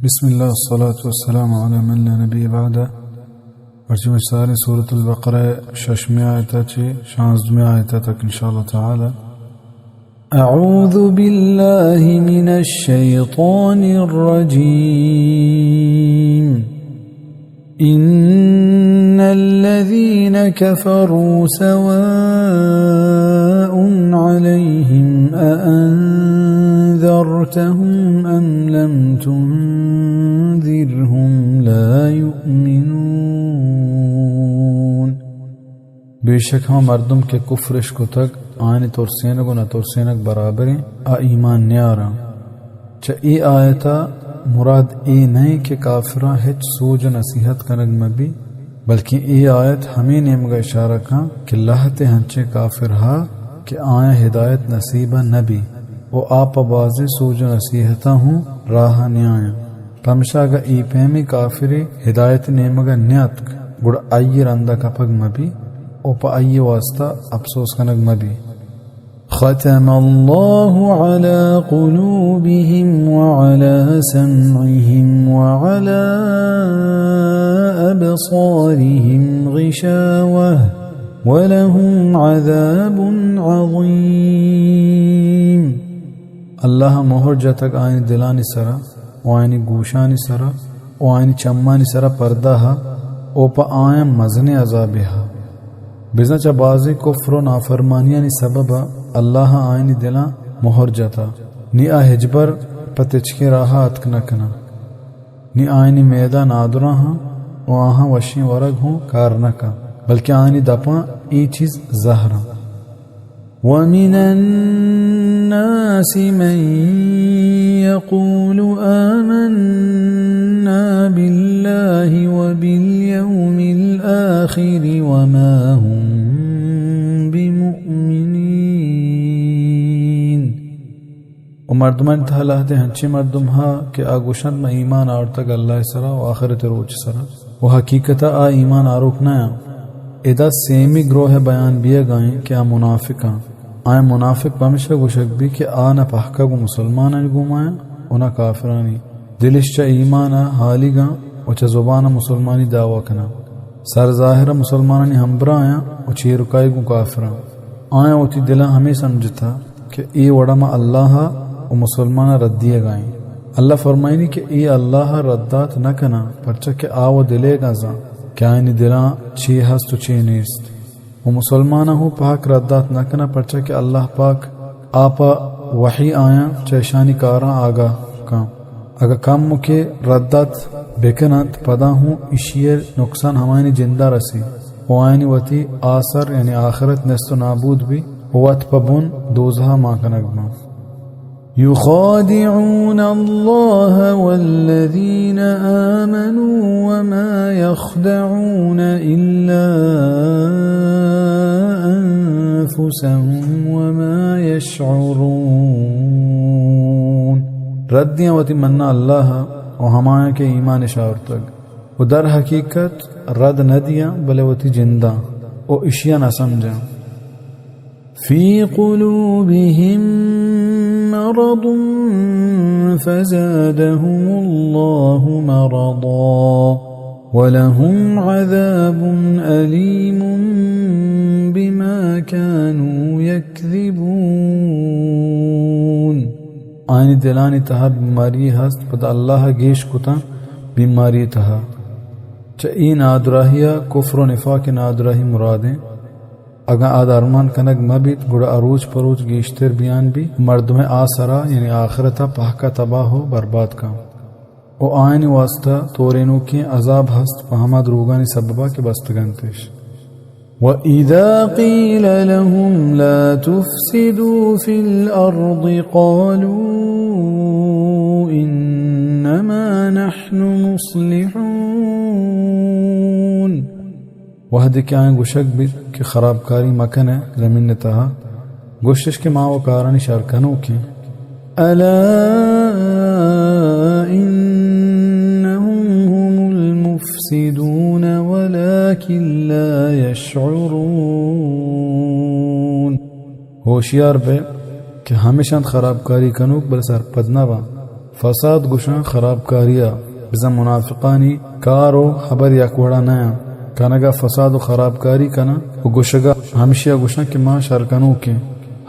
بسم الله والصلاة والسلام على من لا نبي بعده. مرچی مچ ساریں سورة البقرہ ششمی آیتا چی شانزدمی آیتا تک ان شاء اللہ تعالی. أعوذ بالله من الشيطان الرجيم. إن الذين كفروا سواء عليهم أأنذرتهم أم لم تنذرهم لا يؤمنون. بے شک ہما مردم کہ کفرش کتگ، آیانی ترسینگ و نہ ترسینگ برابریں، آ ایمان نیاراں. چہ اے آیتا مراد اے نہ انت کہ کافراں ہچ سوج و نصیحت کنگ مہ بی، بلکیں اے آیت ہمے نیمگا اشارہ کن کہ لہتے ہنچیں کافر ہا کہ آیاں ہدایت نصیب نہ بی و آ پہ بازیں سوج و نصیحتاں ہوں راہ نیایاں. پمشا اگہ اے پیمیں کافرے ہدایت نیمگا نیاتک، گڑا آئی رندا کپگ مہ بی و پہ آئی واسطہ اپسوز کنگ مہ بی. ختم الله على قلوبهم وعلى سمعهم وعلى أبصارهم غشاوة ولهم عذاب عظيم. اللہ مہر جتگ آیانی دلانی سرا و آیانی گوشانی سرا و آیانی چمانی سرا پردہ ہا و پہ آیاں مزنیں عذابے ہا. بزاں چہ بازیں کفر و نافرمانیانی سببا اللہ آیانی دلاں مہر جتا، نی آ ہچبر پہ تچکیں راہا اتک نہ کناں. نی آیانی میدہ نادراہ آں و آہاں وشیں ورگ ہوں کار نہ کن، بلکیں آیانی دپاں اے چیز زہر آں. ومن الناس من يقول آمنا بالله وباليوم الآخر وما هم بمؤمنين. و مردمانی تہا لہتے ہنچیں مردم ہا کہ آ گوشنت، من ایمان آورتگ اللہ سرا و آخرت روچ سرا، و حقیقتا آ ایمان آروک نہ آں. ادا سیمی گروہ بیان بیگا ایں کہ آ منافق آں. آیاں منافق پمشا گوشگ بی کہ آ نہ پہکا گوں مسلمانانی گوما آں و نہ کافرانی. دلش چہ ایمانا ہالیگاں و چہ زبانا مسلمانی دعوی کناں. سر ظاہرا مسلمانانی ہمبراہ آں و چیرکائی گوں کافراں. آیاں وتی دلاں ہمے سمجھتا کہ اے وڑا ما اللہ ء و مسلماناں رد دیگا ایں. اللہ فرمائینی کہ اے اللہ ء رد دات نہ کناں، پرچا کہ آ و دلیگاں زان کہ آیانی دلاں چے ہست و چے نیست. و مسلماناں ہوں پاک رد دات نہ کناں، پرچا کہ اللہ پاک آ پہ وحی آیاں چہ اشانی کاراں آگاہ کن. اگہ کمکے رد دات بکننت، پدا ہوں اشی ء نقصان ہمایانی جندا رسی و آیانی وتی آسر، یعنی آخرت، نست و نابود بی و وت پہ بن دوزہا مان کنگ بنت. يخادعون الله والذين آمنوا وما يخدعون إلا أنفسهم وما يشعرون. رد دیاں وتی منا اللہ ء و ہمایاں کہ ایمان اش آورتگ، و در حقیقت رد نہ دیاں، بلے وتی جنداں و اشیاں نہ سمجھاں. في قلوبهم مرض فزادهم الله مرضا ولهم عذاب أليم بما كانوا يكذبون. آیانی دلانی تہا بیماری ہست، پدا اللہ ء گیش کتاں بیماری تہا. چہ اے نادراہی ء کفر و نفاق ء نادراہی مرادیں. اگاں آ درمان کنگ مہ بیت، گڑا آ روچ پہ روچ گیشتر بیان بی، مردم ء آ سرا، یعنی آخرت ء پہک ء تباہ و برباد کن. و آیانی واسطہ تورینوکیں عذاب ہست پہ ہما دروگانی سببا کہ بستگنتش. وإذا قيل لهم لا تفسدوا في الأرض قالوا إنما نحن مصلحون. وہدے کہ آیاں گوشگ بیت کہ خرابکاری مکن ء زمین ء تہا، گوشتش کہ ما و کارانی شر کنوکیں. ألا إنهم هم المفسدون ولكن لا يشعرون. ہوشیار بئے کہ ہمیشاں خرابکاری کنوک بلے سرپد نہ باں. فساد گوشاں خرابکاری ءَ، بزاں منافقانی کار و ہبر یک وڑا نہ اَنت۔ کنگ ءَ فساد و خرابکاری کناں و گوشگ ءَ ہمشی ءَ گوشاں کہ ما شر کنوک ایں۔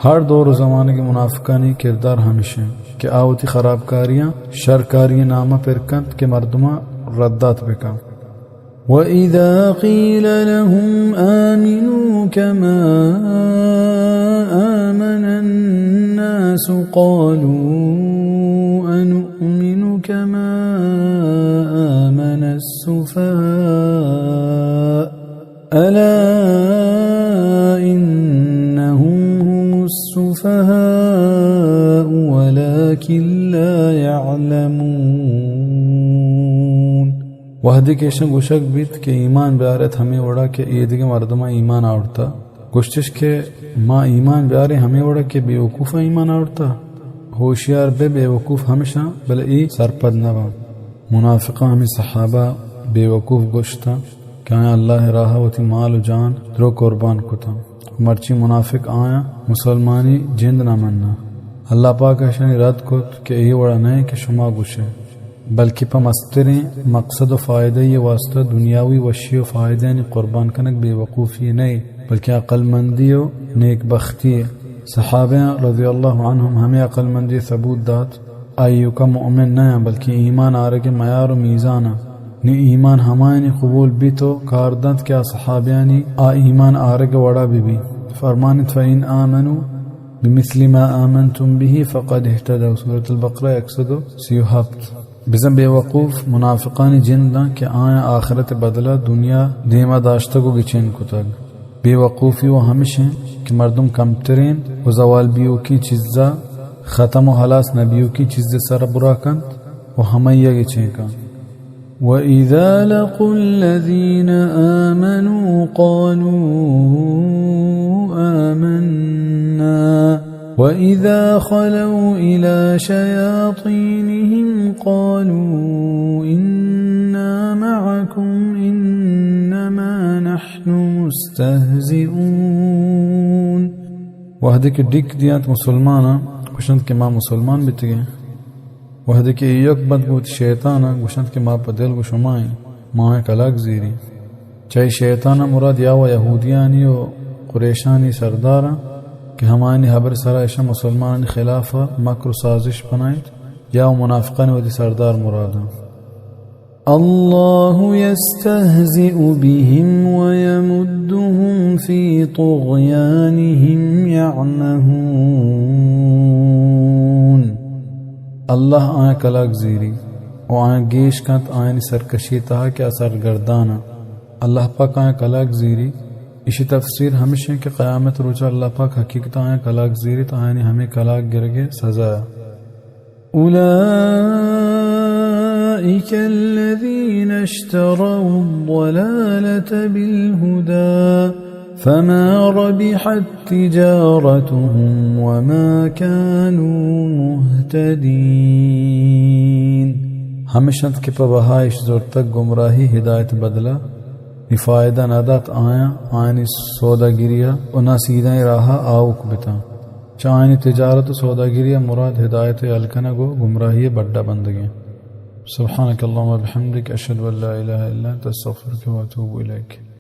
ہر دور و زمانگ ءِ منافقانی کردار ہمش اِنت کہ آ وتی خرابکاریاں شرکاری ءِ نام ءَ پر کنت کہ مردماں ردات بہ کنت۔ وَإِذَا قِيلَ لَهُمْ آمِنُوا كَمَا آمَنَ النَّاسُ قَالُوا أَنُؤْمِنُ كَمَا آمَنَ السُّفَهَاءُ أَلَا إِنَّهُمْ هُمُ السُّفَهَاءُ وَلَٰكِن لَّا يَعْلَمُونَ۔ وہدے کہ ایشاں گوشگ بیت کہ ایمان بیارت ہمے وڑا کہ ایدگہ مردماں ایمان آورتا، گوشتش کہ ما ایمان بیاریں ہمے وڑا کہ بے وقوفاں ایمان آورتا۔ ہوشیار بہ، بے وقوف ہمشاں، بلے اے سرپد نہ باں۔ منافقاں ہمے صحابہ بے وقوف گوشتا کہ آیاں اللہ ءِ راہ ءَ وتی مال و جان درو قربان کتا۔ مرچی منافق آیاں مسلمانی جند نہ مناں۔ اللہ پاک ءَ اشانی رد کت کہ اے وڑا نہ اِنت کہ شما گوشے، بلکہ پہ مستریں مقصد و فائدہ ءِ واسطہ، دنیاوی وشی و فائدہانی قربان کنگ بے وقوفی نہ اِنت، بلکہ عقل مندی و نیک بختی اِنت۔ صحابیاں رضی اللہ عنہم ہمے عقل مندی ءِ ثبوت دات۔ آیوکا مؤمن نہ اَنت، بلکہ ایمان آرگ ءِ معیار و میزان اَنت۔ نی ایمان ہمایانی قبول بیت و کار دنت کہ آ صحابیانی آ ایمان آرگ ءِ وڑا بہ بیت۔ فرمانیت: فَإِنْ آمَنُوا بِمِثْلِ مَا آمَنْتُمْ بِهِ فَقَدِ اهْتَدَوْا۔ سورۃ البقرہ یک سد و سی و ہپت۔ بزاں بے وقوف منافقانی جند اَنت کہ آیاں آخرت ءِ بدل ءَ دنیا دیم ءَ داشتگ و گچین کتگ۔ بے وقوفی و ہمش اِنت کہ مردم کمتریں و زوال بیوکیں چیز ءَ، ختم و ہلاس نہ بیوکیں چیز ءِ سر ءَ برا کنت و ہمائی ءَ گچین کنت۔ وَإِذَا لَقُوا الَّذِينَ آمَنُوا قَالُوا آمَنَّا وَإِذَا خَلَوْا إِلَىٰ شَيَاطِينِهِمْ قَالُوا إِنَّا مَعَكُمْ إِنَّمَا نَحْنُ مُسْتَهْزِئُونَ۔ وہدے کہ ڈیک دیانت مسلماناں، گوشنت کہ ما مسلمان بیتگیں۔ وہدے کہ ایوک بنت گوں وتی شیطاناں، گوشنت کہ ما پہ دل گوں شما ایں، ما آیاں کلاگ زیریں۔ چہ اے شیطاناں مراد یا و یہودیانی و قریشانی سرداراں کہ ہمایانی ہبر سرا ایشاں مسلمانانی خلاف ءَ مکر و سازش بنائینت، یا و منافقانی وتی سردار مراداں۔ اللَّهُ يَسْتَهْزِئُ بِهِمْ وَيَمُدُّهُمْ فِي طُغْيَانِهِمْ يَعْمَهُونَ۔ اللہ آیاں کلاگ زیری و آیاں گیش کنت آیانی سرکشی تہا کہ آ سرگردان اَنت۔ اللہ پاک آیاں کلاگ زیری۔ ایشی تفسیر ہمش اِنت کہ قیامت روچا اللہ پاک حقیقتا آیاں کلاگ زیریت، آیانی ہمے کلاگ گرگ ءِ سزا۔ أُولَٰئِكَ الَّذِينَ اشْتَرَوُا الضَّلَالَةَ بِالْهُدَىٰ فَمَا رَبِحَت تِّجَارَتُهُمْ وَمَا كَانُوا مُهْتَدِينَ۔ ہمش اَنت کہ پہ بہا اِش زرتگ گمراہی ہدایت ءِ بدلا، نی فائدہ نہ دات آیاں، آیانی سوداگری ءَ و نہ سیدھائیں راہ ءَ آؤک بتاں۔ چہ آیانی تجارت و سوداگری ءَ مراد ہدایت ءِ یل کنگ و گمراہی ءِ بڈا بندگ اِنت۔ سبحانك اللهم وبحمدك، أشهد أن لا إله إلا أنت، أستغفرك وأتوب إليك۔